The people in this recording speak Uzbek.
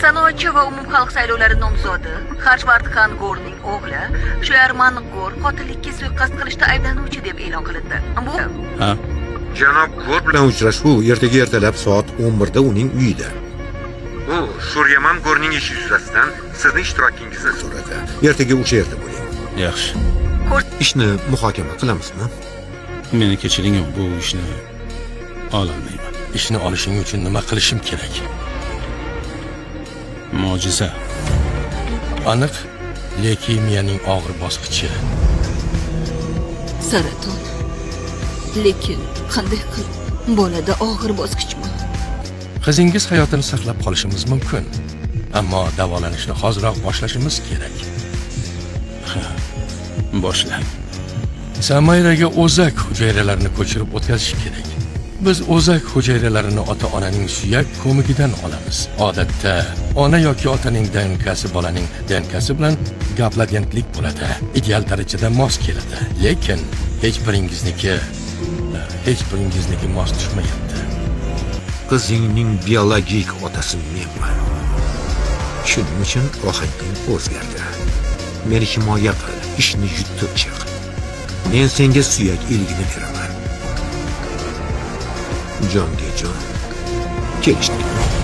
Sanoatchi va umumxalq saylovlari nomzodi Harshvardhan Gorning o'g'li Shuarman Gor qotillikka suiqasd qilishda ayblanuvchi deb e'lon qilindi. Bu Ha? Janob Gor bilan uchrashuv ertaga ertalab soat 11 da uning uyida. U Suryaman Gorning ishi yuzasidan sizni ishtirokingizni so'radi. Ertaga o'sha yerda bo'ling. Yaxshi. Ishni muhokama qilamizmi? Meni kechiring, bu ishni ololmayman. Ishni olishing uchun nima qilishim kerak? Mo'jiza. Aniq leykemiyaning og'ir bosqichi. Saraton. Lekin qanday qilib? Bolada og'ir bosqichmi? Qizingiz hayotini saqlab qolishimiz mumkin. Ammo davolanishni hoziroq boshlashimiz kerak. Boshlang. Samayraga o'zak hujayralarini ko'chirib o'tkazish kerak. Biz o'zak hujayralarini ota-onaning suyak ko'migidan olamiz. Odatda ona yoki otaning DNKsi bolaning DNKsi bilan gaplogentlik bo'ladi. Ideal darajada mos keladi. Lekin hech biringizniki mos tushmayapti. Qizingning biologik otasi menman. Shuning uchun ohanging o'zgardi. Meni himoya qil, ishni yutib chiq. Men senga suyak iligini beraman. Jonga jon. Kelishdikmi?